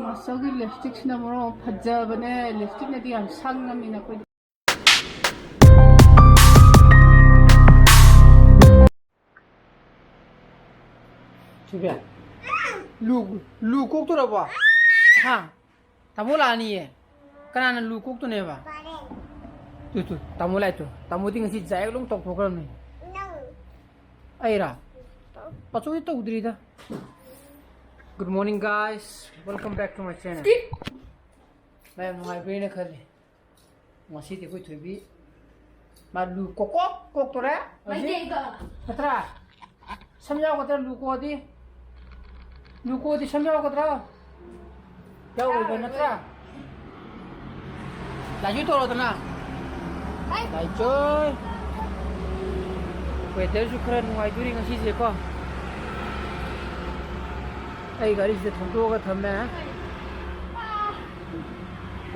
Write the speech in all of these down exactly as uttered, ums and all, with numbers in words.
ꯃꯥꯁꯇꯔꯒꯤ ꯂꯤꯞꯁꯇꯤꯛꯁꯤꯅ ꯃꯔꯣꯟ ꯑꯃ ꯐꯖꯕꯅꯦ꯫ ꯂꯤꯞꯁꯇꯤꯛꯅꯗꯤ ꯌꯥꯝ ꯁꯪꯉꯝꯅꯤꯅ ꯑꯩꯈꯣꯏꯗꯤ꯫ ꯁꯤꯕꯦ, ꯂꯨ, ꯂꯨ ꯀꯣꯛꯇꯣꯔꯕꯣ? ꯍꯥ? ꯇꯥꯃꯣ ꯂꯥꯛꯑꯅꯤꯌꯦ꯫ ꯀꯅꯥꯅ ꯂꯨ ꯀꯣꯛꯇꯣꯅꯦꯕ? ꯇꯨ, ꯇꯨ, ꯇꯥꯃꯣ ꯂꯥꯛꯑꯦ ꯇꯨ꯫ ꯇꯥꯃꯣꯗꯤ ꯉꯁꯤ ꯖꯥꯏꯒ ꯂꯣꯡ ꯇꯧꯊꯣꯛꯈ꯭ꯔꯕꯅꯦ꯫ ꯑꯩꯔꯥ? ꯑꯆꯧꯕꯗꯤ ꯇꯧꯗ꯭ꯔꯤꯗ꯫ Good morning, guys. Welcome back to my channel. ꯃꯌꯥꯝ ꯅꯨꯡꯉꯥꯏꯕ꯭ꯔꯦꯅ ꯈꯜꯂꯤ꯫ ꯉꯁꯤꯗꯤ ꯑꯩꯈꯣꯏ ꯊꯣꯏꯕꯤ ꯃꯥ ꯂꯨ ꯀꯣꯛ ꯀꯣꯛ ꯀꯣꯛꯇꯣꯔꯦ꯫ ꯃꯩꯇꯩꯒ꯫ ꯅꯠꯇ꯭ꯔꯥ? ꯁꯝ ꯌꯥꯎꯒꯗ꯭ꯔꯥ ꯂꯨ ꯀꯣꯛꯑꯗꯤ? ꯂꯨ ꯀꯣꯛꯑꯗꯤ ꯁꯝ ꯌꯥꯎꯒꯗ꯭ꯔꯥ? ꯌꯥꯎꯔꯣꯏꯕ ꯅꯠꯇ꯭ꯔꯥ? ꯂꯥꯏꯖꯨ ꯇꯧꯔꯣꯗꯅ꯫ ꯂꯥꯏꯖꯣꯏ꯫ ꯋꯦꯗꯔꯁꯨ ꯈꯔ ꯅꯨꯡꯉꯥꯏꯗꯣꯔꯤ ꯉꯁꯤꯁꯦꯀꯣ꯫ ꯑꯩ ꯒꯥꯔꯤꯁꯤꯗ ꯊꯣꯡꯗꯣꯛꯑꯒ ꯊꯝꯃꯦ꯫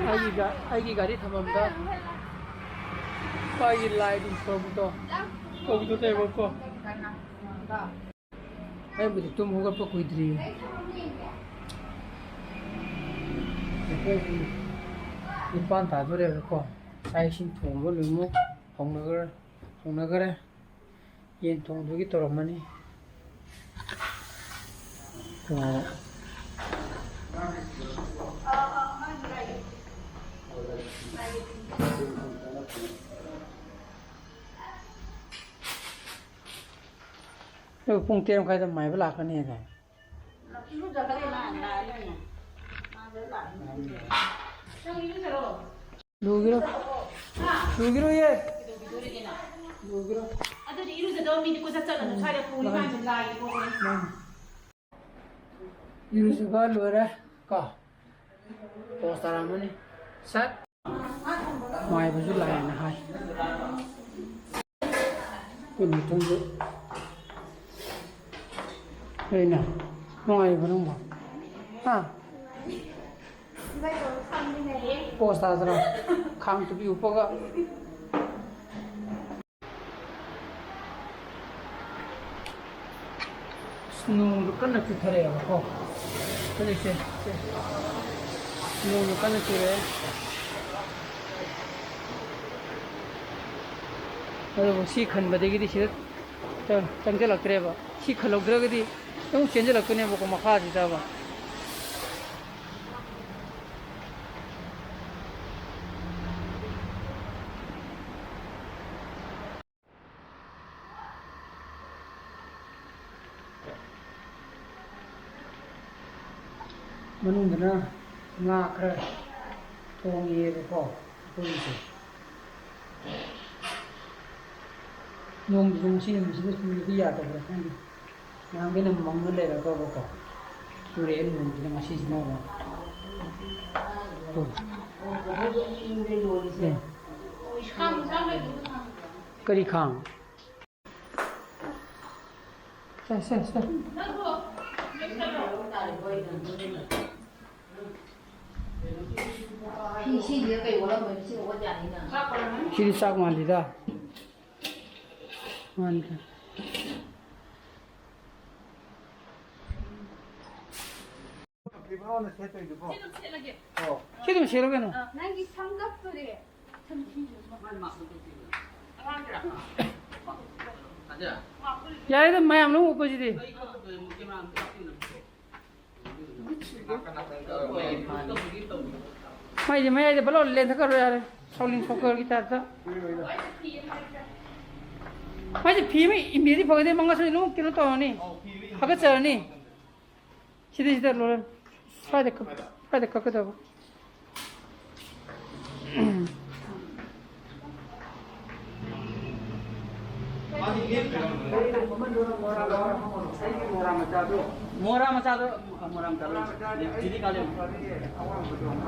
ꯑꯩꯒꯤ ꯒꯥ-, ꯑꯩꯒꯤ ꯒꯥꯔꯤ ꯊꯝꯐꯝꯗ ꯑꯩꯒꯤ ꯂꯥꯏꯗꯨ ꯇꯧꯕꯗꯣ, ꯇꯧꯕꯗꯣ ꯂꯩꯕꯀꯣ꯫ ꯑꯩꯕꯨꯗꯤ ꯇꯨꯝ ꯍꯧꯒꯠꯄ ꯀꯨꯏꯗ꯭ꯔꯤ꯫ ꯄꯨꯡ ꯅꯤꯄꯥꯟ ꯇꯥꯗꯣꯔꯦꯕꯀꯣ꯫ ꯆꯥꯛ ꯏꯁꯤꯡ ꯊꯣꯡꯕ ꯂꯣꯏꯅꯃꯛ ꯍꯧꯅꯈ꯭ꯔꯦ, ꯍꯧꯅꯈ꯭ꯔꯦ꯫ ꯌꯦꯟ ꯊꯣꯡꯕꯒꯤ ꯇꯧꯔꯝꯃꯅꯤ꯫ ꯑꯣ꯫ ꯑꯗꯨ ꯄꯨꯡ ꯇꯔꯦꯠ ꯃꯈꯥꯏꯗ ꯃꯥꯏꯕ ꯂꯥꯛꯀꯅꯤ ꯍꯥꯏꯗꯥꯏ? ꯏꯔꯨꯖꯈ꯭ꯔꯦ ꯃꯥ, ꯂꯥꯛꯑꯅꯤ꯫ ꯃꯥ ꯂꯣꯏ ꯂꯥꯛꯑꯅꯤ꯫ ꯅꯪ ꯏꯔꯨꯖꯔꯣ꯫ ꯂꯨꯒꯤꯔꯣ? ꯂꯨꯒꯤꯔꯣꯌꯦ꯫ ꯀꯩꯗꯧꯕꯤꯗꯣꯔꯤꯒꯦ ꯅꯪ? ꯂꯨꯒꯤꯔꯣ? ꯑꯗꯨꯗꯤ ꯏꯔꯨꯖꯗꯕ ꯃꯤꯗꯤ ꯀꯣꯏꯆꯠ ꯆꯠꯂꯅꯨ꯫ ꯁ꯭ꯋꯥꯏꯗ ꯄꯨꯔꯤ ꯃꯥꯡꯁꯦ ꯂꯥꯏꯒꯤ ꯄꯣꯠꯅꯤ꯫ ꯃꯥꯅꯤ꯫ ꯏꯔꯨꯖꯕ ꯂꯣꯏꯔꯦ ꯀꯣ꯫ ꯄꯣꯁ ꯇꯥꯔꯝꯃꯅꯤ꯫ ꯁꯠ꯫ ꯃꯥꯏꯕꯁꯨ ꯂꯥꯛꯑꯦꯅ ꯍꯥꯏ꯫ ꯑꯩꯈꯣꯏ ꯃꯊꯪꯗ ꯑꯩꯅ ꯅꯨꯡꯉꯥꯏꯔꯤꯕ ꯅꯪꯕꯣ? ꯍꯥ? ꯄꯣꯁ ꯇꯥꯗ꯭ꯔꯥ? ꯈꯥꯡ ꯇꯨꯄꯤ ꯎꯞꯄꯒ꯫ ꯑꯁ, ꯅꯣꯡꯗꯣ ꯀꯟꯅ ꯆꯨꯊꯔꯛꯑꯦꯕꯀꯣ꯫ ꯍꯧꯖꯤꯛꯁꯦ, ꯁꯦ, ꯅꯣꯡꯁꯨ ꯀꯟꯅ ꯆꯨꯔꯛꯑꯦ꯫ ꯑꯗꯨꯕꯨ ꯁꯤ ꯈꯟꯕꯗꯒꯤꯗꯤ ꯁꯤꯗ ꯆꯪ-, ꯆꯪꯁꯤꯜꯂꯛꯇ꯭ꯔꯦꯕ꯫ ꯁꯤ ꯈꯜꯍꯧꯗ꯭ꯔꯒꯗꯤ ꯑꯃꯨꯛ ꯆꯦꯟꯁꯤꯜꯂꯛꯇꯣꯏꯅꯦꯕꯀꯣ ꯃꯈꯥꯁꯤꯗꯕ꯫ ꯃꯅꯨꯡꯗꯅ ꯉꯥ ꯈꯔ ꯊꯣꯡꯉꯤꯑꯕꯀꯣ ꯑꯩꯈꯣꯏꯒꯤꯁꯦ꯫ ꯅꯣꯡꯁꯤꯁꯨ ꯉꯁꯤ ꯅꯨꯃꯤꯠꯁꯤꯗ ꯆꯨꯔꯗꯤ ꯌꯥꯗꯕ꯭ꯔꯥ ꯈꯪꯗꯦ꯫ ꯅꯍꯥꯟꯈꯩꯅ ꯃꯪꯉ ꯂꯩꯔꯒꯕꯀꯣ, ꯆꯨꯔꯛꯑꯦ ꯅꯣꯡꯁꯤꯅ ꯉꯁꯤꯁꯤꯅ ꯑꯃꯨꯛ꯫ ꯎꯝ꯫ ꯀꯔꯤ ꯈꯥꯡ? ꯁꯦ, ꯁꯦ, ꯁꯦ꯫ ꯁꯤꯁꯤꯁꯤꯗ ꯀꯩ ꯑꯣꯜꯂꯝꯃꯣꯏ? ꯁꯤ ꯑꯣꯠ ꯌꯥꯅꯤꯅ꯫ ꯁꯤꯗꯤ ꯆꯥꯛ ꯃꯥꯜꯂꯤꯗ꯫ ꯃꯥꯜꯂꯤꯗ꯫ ꯁꯤ ꯑꯗꯨꯝ ꯁꯦꯠꯂꯒꯦ꯫ ꯑꯣ꯫ ꯁꯤ ꯑꯗꯨꯝ ꯁꯦꯠꯂꯣ ꯀꯩꯅꯣ꯫ ꯅꯪꯒꯤ ꯁꯝꯒꯞꯇꯨꯗꯤ꯫ ꯌꯥꯔꯦꯗ, ꯃꯌꯥꯝ ꯂꯣꯏ ꯎꯞꯄꯁꯤꯗꯤ꯫ ꯃꯥꯏꯁꯦ ꯃꯌꯥꯏꯗ ꯄꯨꯂꯞ ꯂꯦꯟꯊꯠꯈ꯭ꯔꯣ ꯌꯥꯔꯦ, ꯁꯥꯎꯂꯤꯟ ꯁꯣꯀꯔꯒꯤ ꯇꯥꯏꯞꯇ꯫ ꯃꯥꯏꯁꯦ ꯐꯤ ꯑꯃ ꯏꯟꯕꯤꯔꯗꯤ ꯐꯒꯗꯕ, ꯃꯉꯛꯁꯨ ꯂꯣꯏ ꯀꯩꯅꯣ ꯇꯧꯔꯅꯤ, ꯍꯥꯀꯠꯆꯔꯅꯤ꯫ ꯁꯤꯗ, ꯁꯤꯗ ꯂꯣꯏꯔꯦ꯫ ꯁ꯭ꯋꯥꯏꯗ ꯀꯛ-, ꯁ꯭ꯋꯥꯏꯗ ꯀꯛꯀꯗꯕ꯫ ꯃꯣꯔꯥ ꯃꯆꯥꯗꯣ, ꯃꯣꯔꯥ ꯃꯆꯥꯗꯣ, ꯖꯤꯗꯤ ꯀꯥꯂꯦ꯫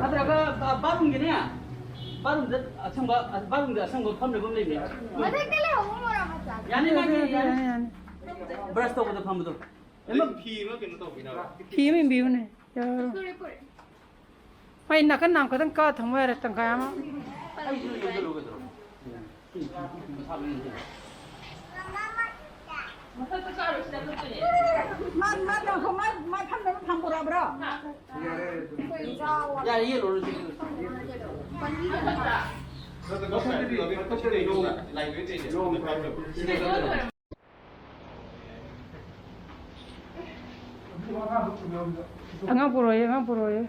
ꯅꯠꯇ꯭ꯔꯒ ꯕꯥ-, ꯕꯥꯠꯔꯨꯝꯒꯤꯅꯦ, ꯕꯥꯠꯔꯨꯝꯗ ꯑꯁꯪꯕ, ꯕꯥꯠꯔꯨꯝꯗ ꯑꯁꯪꯕ ꯐꯝꯅꯕ ꯑꯃ ꯂꯩꯕꯅꯦ꯫ ꯃꯊꯛꯇ ꯂꯩꯍꯧꯕ ꯃꯣꯔꯥ ꯃꯆꯥꯗꯣ꯫ ꯌꯥꯅꯤ, ꯃꯥꯒꯤ ꯌꯥꯅꯤ, ꯌꯥꯅꯤ꯫ ꯕ꯭ꯔꯁ ꯇꯧꯕꯗ ꯐꯝꯕꯗꯣ꯫ ꯑꯗꯨꯝ ꯐꯤ ꯑꯃ ꯀꯩꯅꯣ ꯇꯧꯕꯤꯅꯕ꯫ ꯐꯤ ꯑꯃ ꯏꯟꯕꯤꯌꯨꯅꯦ꯫ ꯌꯥꯔꯣꯏ꯫ ꯃꯥꯏ ꯅꯥꯀꯟ ꯅꯥꯝ ꯈꯛꯇꯪ ꯀꯛꯑ ꯊꯝꯃꯣ ꯌꯥꯔꯦ, ꯇꯪꯈꯥꯏ ꯑꯃ꯫ ꯑꯩꯁꯨ ꯌꯣꯝꯁꯤꯜꯂꯨ ꯀꯩꯗꯧꯔꯒꯦ? ꯃꯁꯥꯗꯣ ꯌꯣꯝꯁꯤꯜꯂꯨ꯫ ꯃꯊꯛꯇ ꯀꯥꯔꯨꯁꯤꯗ ꯆꯠꯇꯣꯏꯅꯦ꯫ ꯃꯥ, ꯃꯥ ꯇꯧꯈꯣ, ꯃꯥ, ꯃꯥ ꯐꯝꯅꯕ ꯊꯝꯕꯨꯔꯕ꯭ꯔꯣ? ꯌꯥꯔꯦ, ꯌꯦꯜꯂꯣ, ꯂꯣꯏꯁꯤꯜꯂꯣ꯫ ꯃꯊꯛꯇꯗꯤ, ꯃꯊꯛꯇꯗꯤ ꯂꯣꯡ, ꯂꯥꯏꯕ꯭ꯔꯦꯔꯤ ꯂꯩꯔꯦ꯫ ꯂꯣꯡ ꯄꯥꯏꯔꯦ꯫ ꯑꯉꯥꯡ ꯄꯨꯔꯛꯑꯣꯌꯦ, ꯑꯉꯥꯡ ꯄꯨꯔꯛꯑꯣꯌꯦ꯫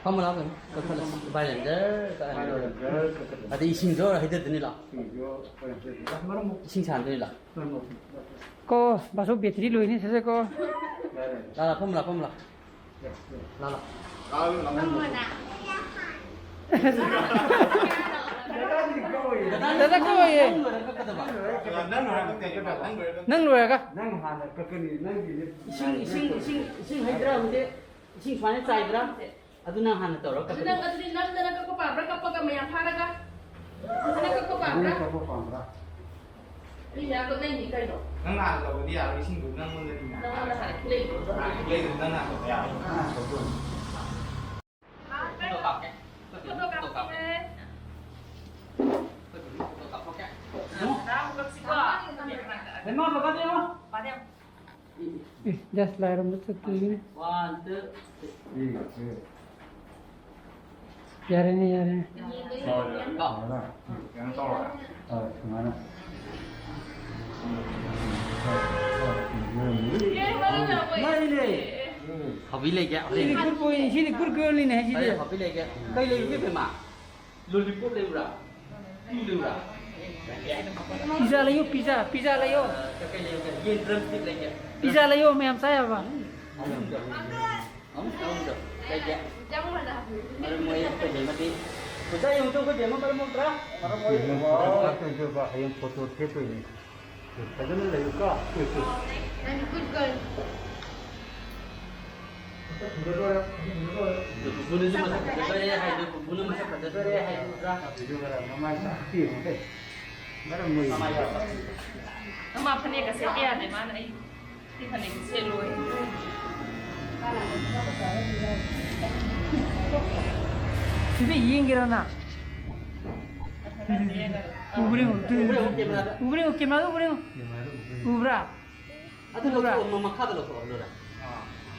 ꯐꯝꯃꯨ ꯂꯥꯎ ꯀꯩꯅꯣ, ꯀꯛꯊꯠꯂꯁꯤ꯫ ꯚꯥꯏ ꯂꯦꯟꯗꯔ ꯀꯛꯍꯟꯒꯦ꯫ ꯑꯗꯩ ꯏꯁꯤꯡꯁꯨ ꯍꯩꯊꯗꯣꯏꯅꯤ ꯂꯥꯎ꯫ ꯏꯁꯤꯡ ꯁꯥꯍꯟꯗꯣꯏꯅꯤ ꯂꯥꯎ꯫ ꯀꯣ, ꯕꯥꯁꯨ ꯕꯦꯇ꯭ꯔꯤ ꯂꯣꯏꯅꯤ, ꯁꯦ, ꯁꯦ, ꯀꯣ꯫ ꯂꯥ, ꯂꯥ, ꯐꯝꯃꯨ ꯂꯥ, ꯐꯝꯃꯨ ꯂꯥ꯫ ꯂꯥ, ꯂꯥ꯫ ꯗꯥꯗꯥ ꯀꯧꯋꯦ꯫ ꯅꯪ ꯂꯣꯏꯔꯒ ꯀꯛꯀꯗꯕ꯫ ꯅꯪ ꯂꯣꯏꯔꯒ ꯀꯛꯀꯗꯕ꯫ ꯅꯪ ꯂꯣꯏꯔꯒ꯫ ꯅꯪ ꯍꯥꯟꯅ ꯀꯛꯀꯅꯤ, ꯅꯪꯒꯤꯗꯤ꯫ ꯏꯁꯤꯡ, ꯏꯁꯤꯡ, ꯏꯁꯤꯡ, ꯏꯁꯤꯡ ꯍꯩꯗ꯭ꯔꯥ ꯍꯧꯖꯤꯛ? ꯏꯁꯤꯡ ꯁꯨꯃꯥꯏꯅ ꯆꯥꯏꯗ꯭ꯔꯥ? ꯑꯗꯨ ꯅꯪ ꯍꯥꯟꯅ ꯇꯧꯔꯣ, ꯑꯗꯨ ꯀꯛꯄꯗꯣ꯫ ꯅꯪ, ꯑꯗꯨꯗꯤ ꯅꯪꯗꯅ ꯀꯛꯄ ꯄꯥꯝꯕ꯭ꯔꯥ, ꯀꯞꯄꯒ ꯃꯌꯥꯝ ꯐꯥꯔꯒ? ꯅꯪ ꯀꯛꯄ ꯄꯥꯝꯕ꯭ꯔꯥ? ꯅꯪ ꯀꯛꯄ ꯄꯥꯝꯕ꯭ꯔꯥ? ꯃꯤ ꯃꯌꯥꯝ ꯀꯛꯅꯩꯅꯤ ꯀꯩꯅꯣ? ꯅꯪ ꯍꯥꯟꯅ ꯇꯧꯕꯗꯤ ꯌꯥꯔꯣꯏ, ꯏꯁꯤꯡꯗꯨ ꯅꯪꯉꯣꯟꯗꯅꯤ꯫ ꯅꯪꯉꯣꯟꯗ ꯍꯥꯟꯅ ꯈꯤꯂꯛꯏꯗꯣ꯫ ꯍꯥꯟꯅ ꯈꯤꯂꯛꯏꯗꯣ ꯅꯪ ꯍꯥꯟꯅ ꯇꯧꯕ ꯌꯥꯔꯣꯏ꯫ ꯅꯪ ꯍꯥꯟꯅ ꯇꯧꯕ ꯌꯥꯔꯣꯏ꯫ ꯐꯣꯇꯣ ꯀꯥꯞꯀꯦ꯫ ꯐꯣꯇꯣ ꯀꯥꯞꯀꯦ꯫ ꯇꯔꯥꯃꯨꯛ ꯀꯛꯁꯤꯀꯣ꯫ ꯍꯩꯃꯥ, ꯕꯕꯥꯗꯤ ꯌꯦꯡꯉꯣ꯫ ꯕꯕꯥꯗꯤ ꯌꯦꯡꯉꯣ꯫ ꯑꯦ, ꯖꯁ ꯂꯥꯏꯔꯝꯕ ꯆꯠꯇꯣꯏꯅꯦ꯫ One, two, three. ꯌꯥꯔꯦꯅꯦ, ꯌꯥꯔꯦꯅꯦ꯫ ꯀꯩꯅꯣ ꯇꯧꯔꯣ꯫ ꯑ, ꯁꯨꯃꯥꯏꯅ꯫ ꯃꯩꯅꯦ꯫ ꯍꯥꯎꯕꯤ ꯂꯩꯒꯦ, ꯁꯤꯗꯤ ꯍꯣꯔꯦꯟ꯫ Good boy, ꯁꯤꯗꯤ good girlꯅꯤꯅꯦ, ꯁꯤꯗꯤ꯫ ꯍꯣꯔꯦꯟ ꯍꯥꯎꯕꯤ ꯂꯩꯒꯦ꯫ ꯀꯩ ꯂꯩꯔꯤꯒꯦ, ꯕꯦꯝꯃ? Lollipop ꯂꯩꯕ꯭ꯔꯥ? Blue ꯂꯩꯕ꯭ꯔꯥ? Pizza ꯂꯩꯌꯣ, pizza, pizza ꯂꯩꯌꯣ꯫ ꯑ, ꯀꯩ ꯂꯩꯌꯣ? ꯌꯦꯟ drumstick ꯂꯩꯒꯦ꯫ Pizza ꯂꯩꯌꯣ, ꯃꯌꯥꯝ ꯆꯥ ꯌꯥꯕ꯫ ꯑꯃꯨꯛꯇ, ꯑꯃꯨꯛꯇ ꯂꯩꯒꯦ꯫ ꯃꯔꯝ ꯃꯣꯛꯑꯦ ꯑꯩꯈꯣꯏ ꯕꯦꯝꯃꯗꯤ꯫ ꯑꯣꯖꯥ ꯌꯦꯡꯉꯨ ꯇꯨ, ꯑꯩꯈꯣꯏ ꯕꯦꯝꯃ ꯃꯔꯝ ꯃꯣꯛꯇ꯭ꯔꯥ? ꯃꯔꯝ ꯃꯣꯛꯑꯦ꯫ ꯍꯌꯦꯡ ꯄꯣꯠꯇꯣ ꯊꯦꯠꯇꯣꯏꯅꯦ꯫ ꯐꯖꯅ ꯂꯩꯌꯨꯀꯣ꯫ ꯅꯪꯗꯤ good girl꯫ ꯄꯨꯄꯨꯅꯁꯨ ꯃꯁꯛ ꯐꯖꯗꯣꯔꯦ ꯍꯥꯏꯗꯣ, ꯄꯨꯄꯨꯅ ꯃꯁꯛ ꯐꯖꯗꯣꯔꯦ ꯍꯥꯏꯗꯣ ꯅꯠꯇ꯭ꯔꯥ? ꯑꯗꯨꯁꯨ ꯈꯔ ꯃꯃꯥꯏ ꯆꯥꯛꯄꯤꯔꯦ꯫ ꯃꯃꯥ ꯐꯅꯦꯛꯀ ꯁꯦꯠꯄ ꯌꯥꯗꯦ, ꯃꯥꯅ ꯑꯩ ꯁꯤ ꯐꯅꯦꯛꯁꯦ ꯁꯦꯠꯂꯣꯏ꯫ ꯁꯤꯗ ꯌꯦꯡꯒꯦꯔꯣ ꯅꯪ? ꯎꯕ꯭ꯔ ꯌꯦꯡꯉꯨ, ꯎꯕ꯭ꯔ ꯌꯦꯡꯉꯨ, ꯀꯦꯃꯦꯔꯥꯗ ꯎꯕ꯭ꯔ ꯌꯦꯡꯉꯨ꯫ ꯎꯕ꯭ꯔ? ꯑꯗꯨ ꯎꯕ꯭ꯔꯥ? ꯂꯧꯊꯣꯛꯑꯣ, ꯃꯈꯥꯗ ꯂꯧꯊꯣꯛꯑꯣ, ꯑꯗꯨꯗ꯫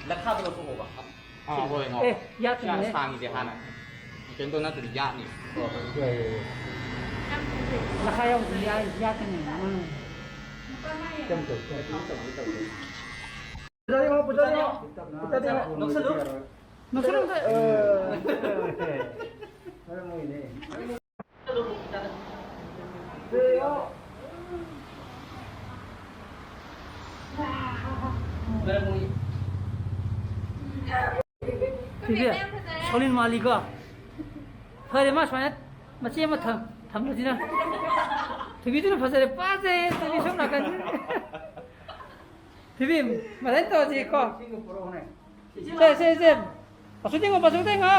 ꯂꯈꯥꯗ ꯂꯧꯊꯣꯛꯑꯣꯕ꯫ ꯑꯥ, ꯍꯣꯏ, ꯍꯣꯏ꯫ ꯑꯦ, ꯌꯥꯠꯀꯅꯤꯅꯦ꯫ ꯌꯥꯝ ꯁꯥꯡꯉꯤꯁꯦ ꯍꯥꯟꯅ꯫ ꯀꯩꯅꯣ ꯇꯧ ꯅꯠꯇ꯭ꯔꯗꯤ ꯌꯥꯠꯅꯤ꯫ ꯂꯈꯥ ꯌꯥꯎꯗ꯭ꯔꯗꯤ ꯌꯥ-, ꯌꯥꯠꯀꯅꯤ꯫ ꯎꯝ꯫ ꯄꯨꯖꯥꯔꯤ ꯍꯣ, ꯄꯨꯖꯥꯔꯤ ꯍꯣ꯫ ꯄꯨꯖꯥꯔꯤ ꯍꯣ꯫ ꯅꯣꯛꯁꯜꯂꯨ꯫ ꯅꯣꯛꯁꯜꯂꯨ ꯑꯝꯇ꯫ ꯁꯤꯁꯦ ꯁꯣꯂꯤꯟ ꯃꯥꯜꯂꯤꯀꯣ꯫ ꯐꯔꯦ, ꯃꯥ ꯁꯨꯃꯥꯏꯅ ꯃꯆꯦ ꯑꯃ ꯊꯝ-, ꯊꯝꯕꯁꯤꯅ꯫ ꯊꯣꯏꯕꯤꯗꯨꯅ ꯐꯖꯔꯦ, ꯄꯥꯖꯩ ꯊꯣꯏꯕꯤ ꯁꯣꯝ ꯅꯥꯀꯟꯁꯤꯗ꯫ ꯊꯣꯏꯕꯤ, ꯃꯊꯟ ꯇꯧꯔꯁꯤꯀꯣ꯫ ꯁꯦ, ꯁꯦ, ꯁꯦ꯫ ꯄꯥꯁꯨ ꯇꯤꯡꯉꯣ, ꯄꯥꯁꯨ ꯇꯤꯡꯉꯣ꯫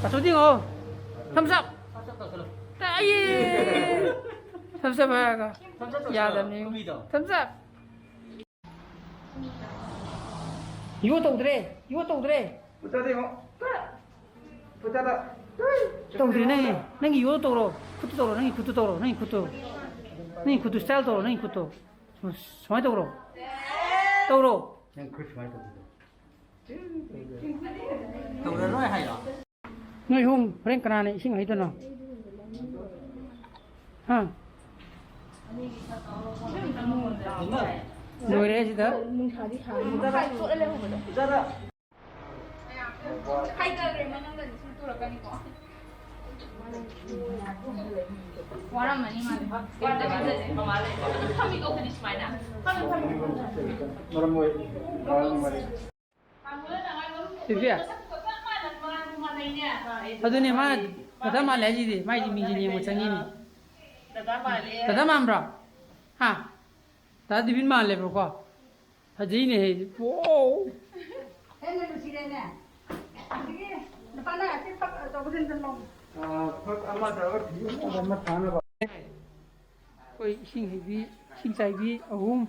ꯄꯥꯁꯨ ꯇꯤꯡꯉꯣ꯫ Thumbs up꯫ ꯇꯥꯏꯌꯦ꯫ Thumbs up ꯍꯥꯏꯔꯒ꯫ Thumbs up ꯇꯧꯁꯜꯂꯣ, ꯌꯥꯗꯕꯅꯤ꯫ ꯀꯨꯝꯕꯤꯗꯣ꯫ Thumbs up꯫ ꯌꯣ ꯇꯧꯗ꯭ꯔꯦ, ꯌꯣ ꯇꯧꯗ꯭ꯔꯦ꯫ ꯄꯨꯆꯥꯗ ꯌꯦꯡꯉꯣ꯫ ꯄꯨꯆꯥꯗ꯫ ꯇꯧꯗ꯭ꯔꯦ ꯅꯪ, ꯅꯪꯒꯤ ꯌꯣ ꯇꯧꯔꯣ꯫ ꯈꯨꯠꯇꯨ ꯇꯧꯔꯣ, ꯅꯪꯒꯤ ꯈꯨꯠꯇꯨ ꯇꯧꯔꯣ, ꯅꯪꯒꯤ ꯈꯨꯠꯇꯨ꯫ ꯅꯪꯒꯤ ꯈꯨꯠꯇꯨ style ꯇꯧꯔꯣ, ꯅꯪꯒꯤ ꯈꯨꯠꯇꯨ꯫ ꯁꯨꯃꯥꯏꯅ ꯇꯧꯔꯣ꯫ ꯇꯧꯔꯣ꯫ ꯅꯪ ꯈꯨꯠ ꯁꯨꯃꯥꯏꯅ ꯇꯧꯕꯗꯣ꯫ ꯇꯧꯔꯔꯣꯏ ꯍꯥꯏꯔꯣ? ꯅꯣꯏ ꯑꯍꯨꯝ ꯍꯣꯔꯦꯟ ꯀꯅꯥꯅ ꯏꯁꯤꯡ ꯍꯩꯗꯣꯏꯅꯣ? ꯍꯥ? ꯂꯣꯏꯔꯦ ꯁꯤꯗ꯫ ꯅꯨꯡꯁꯥꯗꯤ ꯁꯥꯔꯤ꯫ ꯆꯣꯠꯂ ꯂꯩꯍꯧꯕꯗꯣ꯫ ꯍꯥꯏꯗꯈ꯭ꯔꯦ ꯃꯅꯨꯡꯗꯗꯤ ꯁꯨꯝ ꯇꯨꯔꯛꯀꯅꯤꯀꯣ꯫ ꯋꯥꯔꯝꯃꯅꯤ ꯃꯥꯗꯤ꯫ ꯀꯩꯝꯇ ꯈꯟꯖꯗꯦ ꯃꯃꯥ ꯂꯩꯀꯣ꯫ ꯑꯗꯨꯝ ꯐꯝꯃꯤꯀꯣ ꯑꯩꯈꯣꯏꯗꯤ ꯁꯨꯃꯥꯏꯅ꯫ ꯐꯝꯃꯤ, ꯐꯝꯃꯤ꯫ ꯃꯔꯝ ꯑꯣꯏ-, ꯃꯔꯝ ꯑꯣꯏ-, ꯁꯤꯕꯤ꯫ ꯃꯁꯛꯇꯣ ꯆꯞ ꯃꯥꯟꯅ ꯃꯥꯟꯅꯩꯅꯦ꯫ ꯑꯗꯨꯅꯦ ꯃꯥꯅ ꯗꯗꯥ ꯃꯥꯜꯂꯦ ꯍꯥꯏꯁꯤꯗꯤ꯫ ꯃꯥꯏꯁꯦ ꯃꯤꯡꯁꯦꯜ ꯌꯦꯡꯕ ꯆꯪꯉꯤꯅꯦ꯫ ꯗꯗꯥ ꯃꯥꯜꯂꯦ꯫ ꯗꯗꯥ ꯃꯥꯟꯕ꯭ꯔꯣ? ꯍꯥ? ꯗꯗꯥ ꯗꯤꯕꯤꯟ ꯃꯥꯜꯂꯦꯕꯀꯣ꯫ ꯐꯖꯩꯅꯦꯍꯦ꯫ ꯋꯥꯎ! ꯍꯦꯟꯅ ꯅꯨꯡꯁꯤꯔꯦꯅꯦ꯫ ꯑꯁꯤꯒꯤ ꯅꯨꯄꯥꯅ ꯑꯁꯤ ꯐꯛ ꯑꯆꯧꯕꯁꯤꯡꯗ ꯂꯧ꯫ ꯑꯥ, ꯐꯛ ꯑꯃ ꯇꯧꯔꯒ ꯐꯤ ꯑꯃ ꯑꯃ ꯊꯥꯅꯕ꯫ ꯑꯩꯈꯣꯏ ꯏꯁꯤꯡ ꯍꯩꯕꯤ, ꯏꯁꯤꯡ ꯆꯥꯏꯕꯤ ꯑꯍꯨꯝ꯫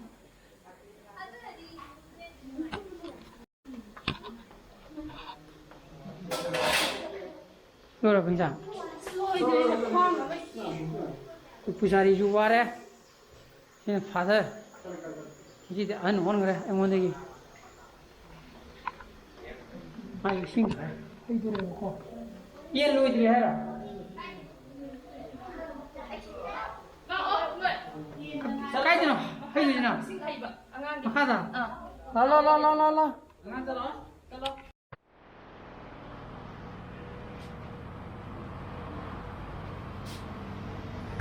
ꯂꯣꯏꯔꯕ ꯏꯟꯖꯥꯡ? ꯂꯣꯏꯗ꯭ꯔꯤꯗ, ꯈ꯭ꯋꯥꯡ ꯑꯃ ꯅꯥꯏ꯫ ꯑꯩꯈꯣꯏ ꯄꯨꯖꯥꯔꯤꯁꯨ ꯋꯥꯔꯦ꯫ ꯁꯤꯅ ꯐꯥꯗꯔ꯫ ꯁꯤꯗꯤ ꯑꯍꯟ ꯑꯣꯟꯈ꯭ꯔꯦ ꯑꯩꯉꯣꯟꯗꯒꯤ꯫ ꯃꯥ ꯏꯁꯤꯡ ꯈꯔ ꯍꯩꯗꯣꯔꯛꯑꯣꯀꯣ꯫ ꯌꯦꯟ ꯂꯣꯏꯗ꯭ꯔꯤ ꯍꯥꯏꯔꯣ? ꯀꯥꯏꯗꯅꯣ ꯍꯩꯗꯣꯏꯁꯤꯅ? ꯃꯈꯥꯗ? ꯂꯥ, ꯂꯥ, ꯂꯥ, ꯂꯥ, ꯂꯥ, ꯂꯥ꯫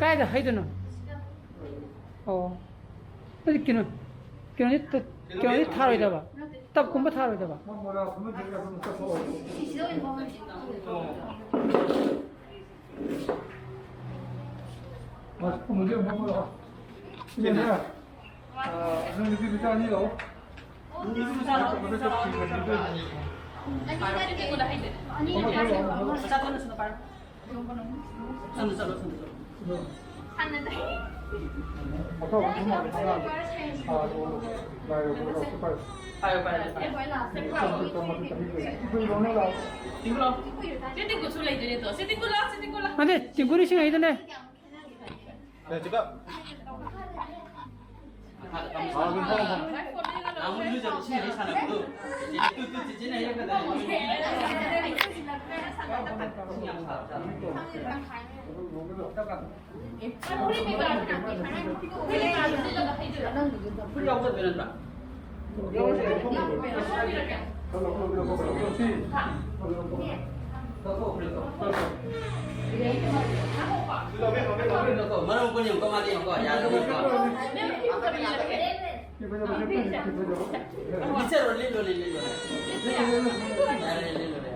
ꯀꯥꯏꯗ ꯍꯩꯗꯣꯏꯅꯣ? ꯑꯣ꯫ ꯑꯗꯨꯗꯤ ꯀꯩꯅꯣ, ꯀꯩꯅꯣꯗꯤ ꯇ-, ꯀꯩꯅꯣꯗꯤ ꯊꯥꯔꯣꯏꯗꯕ? ꯇꯞꯀꯨꯝꯕ ꯊꯥꯔꯣꯏꯗꯕ? ꯅꯪ ꯅꯨꯄꯤ ꯃꯆꯥ ꯑꯅꯤ ꯂꯥꯛꯑꯣ꯫ ꯆꯠꯂꯣ, ꯆꯠꯂꯣ, ꯆꯠꯂꯣ꯫ ꯄꯥꯏꯌꯣ, ꯄꯥꯏꯌꯣ꯫ ꯄꯥꯏꯌꯣ, ꯄꯥꯏꯌꯣ꯫ ꯁꯤ ꯇꯤꯡꯀꯨ ꯂꯥꯛꯑꯣ, ꯁꯤ ꯇꯤꯡꯀꯨ ꯂꯥꯛꯑꯣ꯫ ꯅꯠꯇꯦ, ꯇꯤꯡꯀꯨꯗꯤ ꯏꯁꯤꯡ ꯍꯩꯗꯅꯦ꯫ ꯃꯔꯝ ꯀꯣꯟꯅ ꯌꯦꯡꯉꯨꯀꯣ, ꯃꯥꯗꯤ ꯌꯦꯡꯉꯨꯀꯣ, ꯌꯥꯗꯕꯅꯤꯀꯣ꯫ ꯂꯤꯠꯆꯔꯣ, ꯂꯤꯠꯂꯣꯅꯦ, ꯂꯤꯠꯂꯣꯅꯦ꯫ ꯌꯥꯔꯦ, ꯂꯤꯠꯂꯣꯅꯦ꯫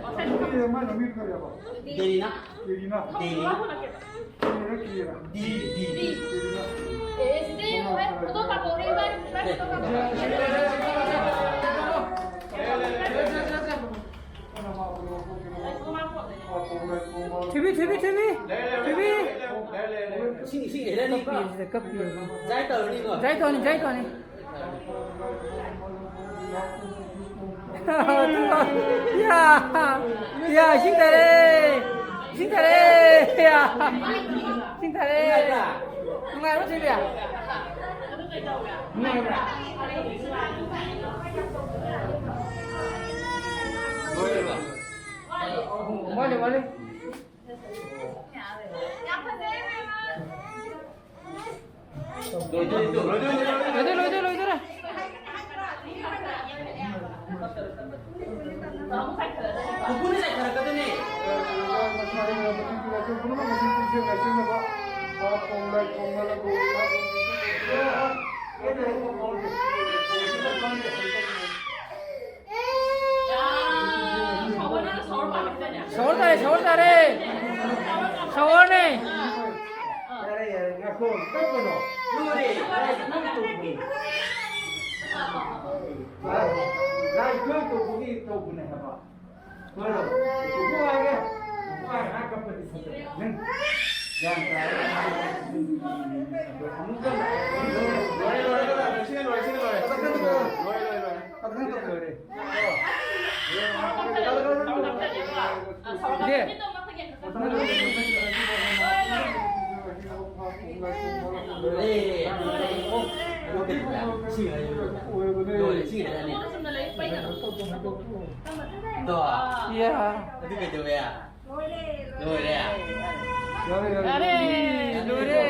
ꯗꯦꯔꯤꯅ? ꯗꯦꯔꯤ꯫ ꯗꯤ, ꯗꯤ꯫ ꯑꯦ, ꯁꯤꯗꯤ ꯌꯦꯡꯉꯣꯍꯦ, ꯐꯣꯇꯣ ꯀꯥꯞꯄꯛꯑꯣꯅꯦ, ꯏꯕꯥꯅꯤ, ꯏꯕꯥꯅꯤ ꯐꯣꯇꯣ ꯀꯥꯞꯄꯛꯑꯣ꯫ ꯊꯣꯏꯕꯤ, ꯊꯣꯏꯕꯤ, ꯊꯣꯏꯕꯤ, ꯊꯣꯏꯕꯤ꯫ ꯏꯁꯤꯡ, ꯏꯁꯤꯡ ꯂꯩꯔꯦ꯫ ꯀꯞꯄꯤ, ꯁꯤꯗ ꯀꯞꯄꯤ꯫ ꯖꯥꯏ ꯇꯧꯔꯅꯤꯀꯣ? ꯖꯥꯏ ꯇꯧꯔꯅꯤ, ꯖꯥꯏ ꯇꯧꯔꯅꯤ꯫ ꯌꯥ, ꯌꯥ, ꯏꯁꯤꯡ ꯊꯥꯔꯦ꯫ ꯏꯁꯤꯡ ꯊꯥꯔꯦ꯫ ꯌꯥ, ꯏꯁꯤꯡ ꯊꯥꯔꯦ꯫ ꯅꯨꯡꯉꯥꯏꯕ꯭ꯔꯥ, ꯁꯤꯕꯤ? ꯅꯨꯡꯉꯥꯏꯕ꯭ꯔꯥ? ꯋꯥꯠꯂꯤ, ꯋꯥꯠꯂꯤ꯫ ꯂꯣꯏꯗꯣꯔꯦ, ꯂꯣꯏꯗꯣꯔꯦ, ꯂꯣꯏꯗꯣꯔꯦ꯫ ꯄꯨꯄꯨꯅ ꯆꯠꯈ꯭ꯔꯒꯗꯨꯅꯦ꯫ ꯁꯣꯔ ꯇꯥꯔꯦ, ꯁꯣꯔ ꯇꯥꯔꯦ꯫ ꯁꯣꯔꯅꯦ꯫ ꯌꯥꯔꯦ, ꯌꯥꯔꯦ, ꯉꯥꯏꯈꯣ, ꯀꯞꯀꯅꯣ꯫ ꯂꯣꯏꯔꯦ꯫ ꯂꯥꯏ ꯇꯧꯕꯒꯤ ꯇꯧꯕꯅꯦ ꯍꯥꯏꯕ꯫ ꯂꯣꯏꯔꯕꯣ? ꯄꯨꯄꯨ ꯍꯥꯏꯒꯦ꯫ ꯄꯨꯄꯨ ꯍꯥꯏꯒꯦ, ꯉꯥꯏꯍꯥꯛ ꯀꯞꯄꯗꯤ ꯐꯖꯕ꯫ ꯅꯪ ꯒ꯭ꯌꯥꯟ ꯇꯥꯔꯦ꯫ ꯑꯃꯨꯛꯇ ꯂꯣꯏꯔꯦ, ꯂꯣꯏꯔꯦ, ꯂꯣꯏꯔꯦ, ꯂꯣꯏꯔꯦ, ꯁꯤꯅ ꯂꯣꯏꯔꯦ, ꯁꯤꯅ ꯂꯣꯏꯔꯦ꯫ ꯂꯣꯏꯔꯦ, ꯂꯣꯏꯔꯦ, ꯂꯣꯏꯔꯦ꯫ ꯏꯆꯦ꯫ ꯏꯌꯥ꯫ ꯑꯗꯨ ꯀꯩꯗꯧꯋꯦ? ꯂꯣꯏꯔꯦ꯫ ꯌꯥꯔꯦ, ꯂꯣꯏꯔꯦ꯫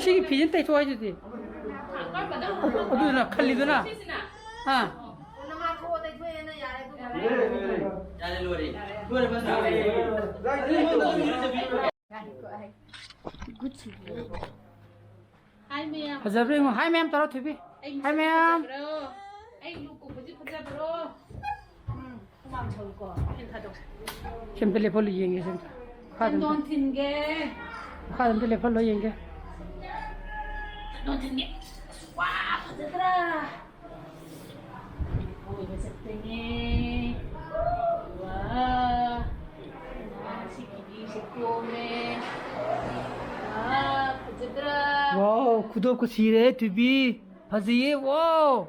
ꯁꯤꯒꯤ ꯐꯤꯁꯤꯅ ꯇꯩꯊꯣꯛ ꯍꯥꯏꯗꯨꯗꯤ꯫ ꯑꯗꯨꯗꯨꯅ ꯈꯜꯂꯤꯗꯨꯅ꯫ ꯍꯥ? ꯌꯥꯔꯦ, ꯂꯣꯏꯔꯦ꯫ ꯂꯣꯏꯔꯦ, ꯕꯁ꯫ ꯒꯨꯠꯁꯤ꯫ ꯍꯥꯏ ꯃꯌꯥꯝ꯫ ꯐꯖꯕ꯭ꯔꯥ ꯌꯦꯡꯉꯣ꯫ ꯍꯥꯏ ꯃꯌꯥꯝ ꯇꯧꯔꯣ, ꯊꯣꯏꯕꯤ꯫ ꯑꯩ ꯍꯥꯏ ꯃꯌꯥꯝ꯫ ꯐꯖꯕ꯭ꯔꯣ? ꯑꯩ ꯂꯨ ꯀꯣꯛꯄꯁꯤ ꯐꯖꯕ꯭ꯔꯣ? ꯎꯝ, ꯍꯨꯃꯥꯡ ꯁꯧꯏꯀꯣ꯫ ꯐꯦꯟ ꯊꯥꯗꯣꯛ꯫ ꯁꯤ ꯑꯝꯇ ꯂꯦꯞꯍꯜꯂꯨ ꯌꯦꯡꯒꯦ, ꯁꯤ ꯑꯝꯇ꯫ ꯃꯈꯥꯗ ꯑꯝꯇ꯫ ꯁꯦꯟꯗꯣꯟ ꯊꯤꯟꯒꯦ꯫ ꯃꯈꯥꯗ ꯑꯝꯇ ꯂꯦꯞꯍꯜꯂꯣ ꯌꯦꯡꯒꯦ꯫ ꯁꯦꯟꯗꯣꯟ ꯊꯤꯟꯒꯦ꯫ ꯋꯥ, ꯐꯖꯗ꯭ꯔꯥ? ꯋꯥ, ꯁꯤ ꯀꯤꯕꯤꯁꯦ ꯀꯣꯝꯃꯦ꯫ ꯋꯥ, ꯐꯖꯗ꯭ꯔꯥ? ꯋꯥꯎ, ꯈꯨꯗꯣꯞꯀ ꯁꯤꯔꯦ, ꯊꯣꯏꯕꯤ꯫ ꯐꯖꯩꯌꯦ, ꯋꯥꯎ꯫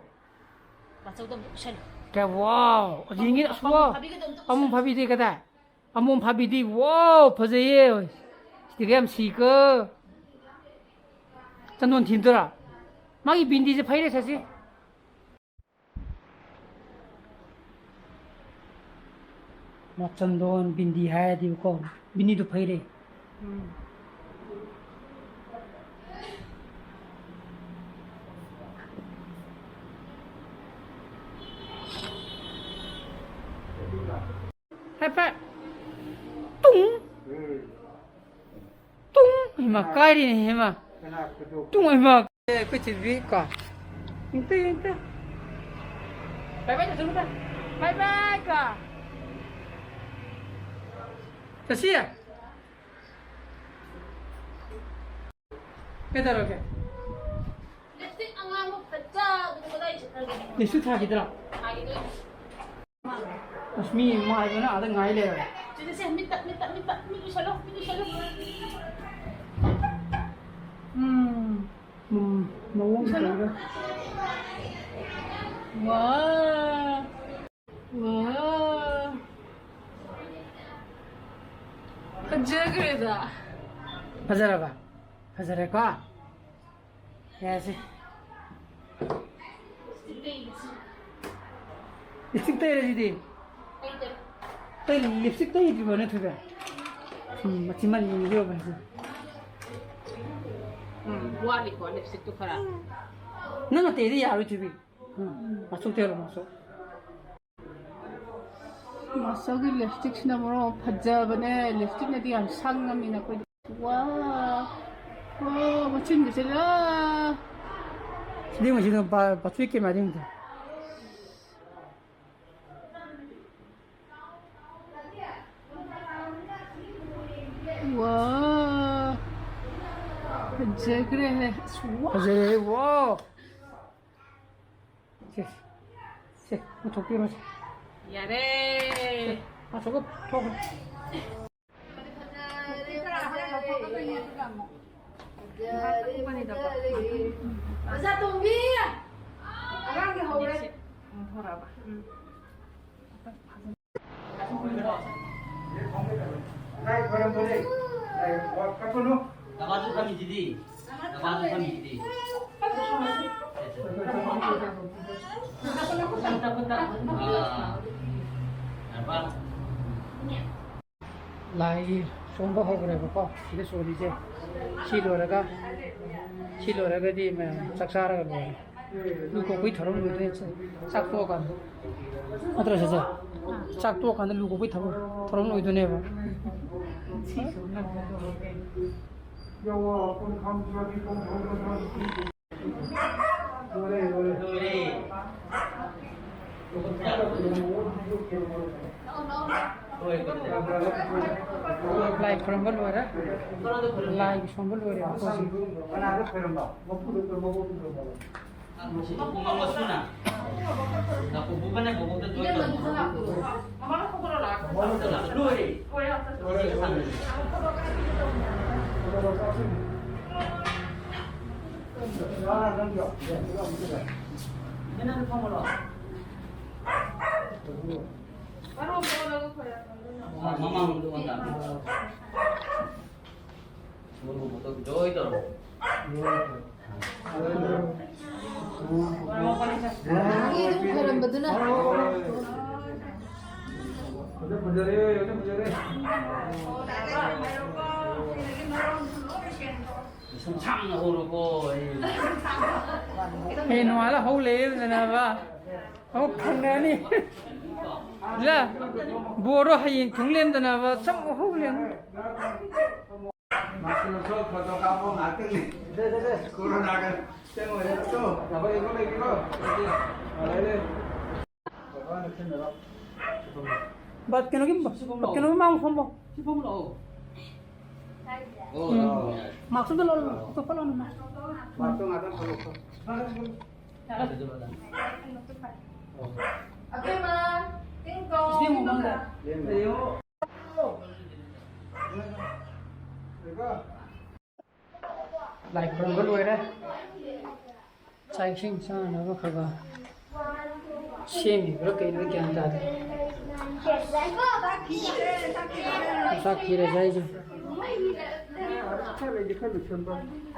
ꯃꯆꯧꯗ ꯑꯃꯨꯛ ꯎꯞꯁꯜꯂꯨ꯫ ꯀꯌꯥ, ꯋꯥꯎ꯫ ꯌꯦꯡꯉꯤ, ꯑꯁ, ꯄꯥꯕꯨꯡ ꯋꯥꯎ꯫ ꯐꯥꯕꯤꯒꯗꯣ ꯑꯝꯇ ꯄꯥꯕꯨꯡ ꯎꯞꯁꯜꯂꯨ꯫ ꯐꯥꯕꯤꯗꯤ ꯀꯗꯥꯏ? ꯄꯥꯕꯨꯡ ꯐꯥꯕꯤꯗꯤ, ꯋꯥꯎ, ꯐꯖꯩꯌꯦ꯫ ꯁꯤꯗꯤ ꯌꯥꯝ ꯁꯤꯀꯣ꯫ ꯆꯟꯗꯣꯟ ꯊꯤꯟꯗꯣꯏꯔꯥ? ꯃꯥꯒꯤ ꯕꯤꯟꯗꯤꯁꯦ ꯐꯩꯔꯦ, ꯁꯁꯤ꯫ ꯃꯆꯟꯗꯣꯟ ꯕꯤꯟꯗꯤ ꯍꯥꯏꯔꯗꯤꯕꯀꯣ, ꯕꯤꯟꯗꯤꯗꯨ ꯐꯩꯔꯦ꯫ ꯎꯝ꯫ ꯍꯥꯏꯐꯦꯠ ꯇꯨꯡ꯫ ꯇꯨꯡ! ꯏꯃꯥ, ꯀꯥꯏꯔꯤꯅꯦ, ꯏꯃꯥ꯫ ꯇꯨꯡ, ꯏꯃꯥ꯫ ꯑꯦ, ꯑꯩꯈꯣꯏ ꯊꯣꯏꯕꯤ ꯀꯣ꯫ ꯏꯪꯇ, ꯏꯪꯇ꯫ ꯕꯥꯏ ꯕꯥꯏ ꯇꯧꯁꯜꯂꯨ ꯀꯣ꯫ ꯕꯥꯏ ꯕꯥꯏ ꯀꯣ꯫ ꯆꯠꯁꯤ꯫ ꯀꯩꯗꯧꯔꯒꯦ? ꯂꯤꯞꯁꯇꯤꯛ ꯑꯉꯥꯡꯕ ꯐꯖꯕꯗꯣ ꯀꯗꯥꯏ ꯆꯠꯈ꯭ꯔꯒꯦ? ꯂꯤꯞꯁꯇꯤꯛ ꯊꯥꯈꯤꯗ꯭ꯔꯥ? ꯊꯥꯈꯤꯗꯣꯏꯅꯦ꯫ ꯑꯁ, ꯃꯤ ꯉꯥꯏꯕꯅ ꯑꯥꯗ ꯉꯥꯏ ꯂꯩꯔꯦ꯫ ꯁꯤꯗ ꯁꯦ, ꯃꯤꯠꯇ, ꯃꯤꯠꯇ, ꯃꯤꯠꯇ, ꯃꯤꯠ ꯎꯏꯁꯜꯂꯣ, ꯃꯤꯠ ꯎꯏꯁꯜꯂꯣ꯫ ꯎꯝ, ꯎꯝ, ꯃꯑꯣꯡ ꯎꯏꯁꯜꯂꯣ꯫ ꯇꯧꯔꯒ꯫ ꯋꯥ, ꯋꯥ꯫ ꯐꯖꯈ꯭ꯔꯦꯗ꯫ ꯐꯖꯔꯕ? ꯐꯖꯔꯦꯀꯣ? ꯌꯥꯔꯦꯁꯦ꯫ ꯂꯤꯞꯁꯇꯤꯛ ꯇꯩꯔꯁꯤꯗꯤ꯫ ꯇꯩ, ꯂꯤꯞꯁꯇꯤꯛ ꯇꯩꯗ꯭ꯔꯤꯕꯣ ꯅꯠꯇ꯭ꯔꯒ? ꯎꯝ, ꯃꯆꯤꯟ ꯃꯅꯤꯡ ꯌꯦꯡꯕꯤꯔꯣ ꯍꯥꯏꯁꯦ꯫ ꯎꯝ, ꯋꯥꯠꯂꯤꯀꯣ ꯂꯤꯞꯁꯇꯤꯛꯇꯣ ꯈꯔ꯫ ꯅꯪꯅ ꯇꯩꯗꯤ ꯌꯥꯔꯣꯏ ꯊꯣꯏꯕꯤ꯫ ꯎꯝ, ꯃꯁꯨꯛ ꯇꯩꯔꯣ, ꯃꯁꯨꯛ꯫ ꯃꯥꯁꯇꯔꯒꯤ ꯂꯤꯞꯁꯇꯤꯛꯁꯤꯅ ꯃꯔꯣꯟ ꯑꯃ ꯐꯖꯕꯅꯦ꯫ ꯂꯤꯞꯁꯇꯤꯛꯅꯗꯤ ꯌꯥꯝ ꯁꯪꯉꯝꯃꯤꯅ ꯑꯩꯈꯣꯏꯗꯤ꯫ ꯋꯥ, ꯋꯥ, ꯃꯆꯤꯟꯒꯁꯦ ꯂꯥ꯫ ꯁꯤꯗꯤ ꯃꯁꯤꯗ ꯄꯥ-, ꯄꯥꯊꯣꯛꯏ ꯀꯦꯃꯦꯔꯥꯗꯤ ꯑꯝꯇ꯫ ꯋꯥ, ꯐꯖꯈ꯭ꯔꯦꯍꯦ꯫ ꯑꯁ, ꯋꯥ꯫ ꯐꯖꯔꯦꯍꯦ, ꯋꯥ꯫ ꯁꯦ꯫ ꯁꯦ, ꯄꯨꯊꯣꯛꯄꯤꯔꯣꯁꯦ꯫ ꯌꯥꯔꯦ꯫ ꯁꯦ, ꯑꯁꯣꯛꯄ ꯊꯣꯛꯈ꯭ꯔꯦ꯫ ꯃꯆꯥ ꯇꯣꯝꯕꯤ! ꯑꯉꯥꯡꯗꯤ ꯍꯧꯔꯦ꯫ ꯎꯝ, ꯊꯣꯔꯛꯑꯕ꯫ ꯎꯝ꯫ ꯅꯄꯥꯁꯨ ꯐꯝꯃꯤꯁꯤꯗꯤ꯫ ꯅꯄꯥꯁꯨ ꯐꯝꯃꯤꯁꯤꯗꯤ꯫ ꯈꯨꯠꯇ, ꯈꯨꯠꯇ꯫ ꯑꯥ꯫ ꯅꯄꯥ꯫ ꯂꯥꯏ ꯁꯣꯟꯕ ꯍꯧꯈ꯭ꯔꯦꯕꯀꯣ, ꯁꯤꯗ ꯁꯣꯜꯂꯤꯁꯦ꯫ ꯁꯤ ꯂꯣꯏꯔꯒ, ꯁꯤ ꯂꯣꯏꯔꯒꯗꯤ ꯃꯌꯥꯝ ꯆꯥꯛ ꯆꯥꯔꯒ ꯂꯣꯏꯔꯦ꯫ ꯂꯨ ꯀꯣꯛꯄꯩ ꯊꯧꯔꯝ ꯂꯣꯏꯗꯣꯏꯅꯦ, ꯆꯥꯛ ꯇꯣꯛꯑꯀꯥꯟꯗ꯫ ꯅꯠꯇ꯭ꯔꯣ, ꯆꯦꯆꯦ? ꯆꯥꯛ ꯇꯣꯛꯑꯀꯥꯟꯗ ꯂꯨ ꯀꯣꯛꯄꯩ ꯊꯧꯔꯝ, ꯊꯧꯔꯝ ꯂꯣꯏꯗꯣꯏꯅꯦꯕ꯫ ꯂꯥꯏ ꯈꯨꯔꯨꯝꯕ ꯂꯣꯏꯔꯦ꯫ ꯂꯥꯏꯒꯤ ꯁꯣꯟꯕ ꯂꯣꯏꯔꯦ꯫ ꯀꯅꯥꯗ ꯈꯣꯏꯔꯝꯕ? ꯃꯄꯨꯗ ꯈꯣꯏꯔꯝꯕ, ꯃꯄꯨꯗ ꯈꯣꯏꯔꯝꯕ꯫ ꯂꯣꯏꯔꯦ꯫ ꯃꯃꯥꯡꯗ ꯑꯣꯟꯗ꯫ ꯃꯣꯏ ꯃꯕꯣꯛꯇꯣ ꯖꯣꯏ ꯇꯧꯔꯣ꯫ ꯅꯪꯒꯤ ꯑꯗꯨꯝ ꯈꯣꯏꯔꯝꯕꯗꯨꯅ꯫ ꯐꯖ-, ꯐꯖꯔꯦ, ꯐꯖ-, ꯐꯖꯔꯦ꯫ ꯁꯨꯝ ꯁꯥꯡꯅ ꯍꯧꯔꯣꯀꯣ, ꯑꯩ꯫ ꯑꯦ, ꯅꯣꯡꯉꯥꯜꯂ ꯍꯧ ꯂꯩꯔꯦꯗꯅꯕ꯫ ꯑꯃꯨꯛ ꯐꯪꯒꯅꯤ꯫ ꯂ, ꯕꯣꯔꯣ ꯍꯌꯦꯡ ꯊꯨꯡ ꯂꯦꯝꯗꯅꯕ ꯁꯨꯝ ꯍꯧ ꯂꯩꯔꯝꯃꯤ꯫ ꯃꯥꯁꯇꯔ ꯁꯣ ꯐꯣꯇꯣ ꯀꯥꯞꯄꯣ ꯉꯥꯛꯇꯪꯅꯤ꯫ ꯀꯣꯔꯣꯅꯥꯒ ꯆꯪꯉꯣꯏ꯫ ꯇꯣ, ꯊꯕꯛ ꯏꯪꯈꯣꯜ ꯂꯩꯕꯤꯔꯣ? ꯂꯩ, ꯂꯩ꯫ ꯕꯥ, ꯀꯩꯅꯣꯒꯤ, ꯀꯩꯅꯣꯒꯤ ꯃꯥꯡ ꯐꯝꯃꯣ꯫ ꯁꯤ ꯐꯝꯃꯣ ꯂꯥꯛꯑꯣ꯫ ꯑꯣ, ꯎꯝ꯫ ꯂꯥꯛꯑꯣ, ꯌꯥꯔꯦ꯫ ꯃꯥꯛꯁ ꯑꯝꯇ ꯂꯧ-, ꯂꯧꯊꯣꯛꯄ ꯂꯥꯛꯑꯣ꯫ ꯃꯥꯛꯁꯇꯣ ꯉꯥꯛꯇꯪ ꯊꯝꯃꯣ꯫ ꯌꯥꯔꯦ, ꯑꯗꯨ ꯂꯧꯊꯣꯛꯄ꯫ ꯑꯕꯦꯝꯃ, ꯇꯤꯡ ꯇꯣꯡ꯫ ꯂꯥꯏ ꯈꯨꯔꯨꯝꯕ ꯂꯣꯏꯔꯦ꯫ ꯆꯥꯛ ꯏꯁꯤꯡ ꯆꯥꯅꯕ ꯈꯔ ꯈꯔ ꯁꯦꯝꯃꯤꯕ꯭ꯔꯥ ꯀꯩꯅꯣ ꯒ꯭ꯌꯥꯟ ꯇꯥꯗꯦ꯫ ꯆꯥꯛ ꯊꯤꯔꯁꯦ ꯍꯥꯏꯁꯦ꯫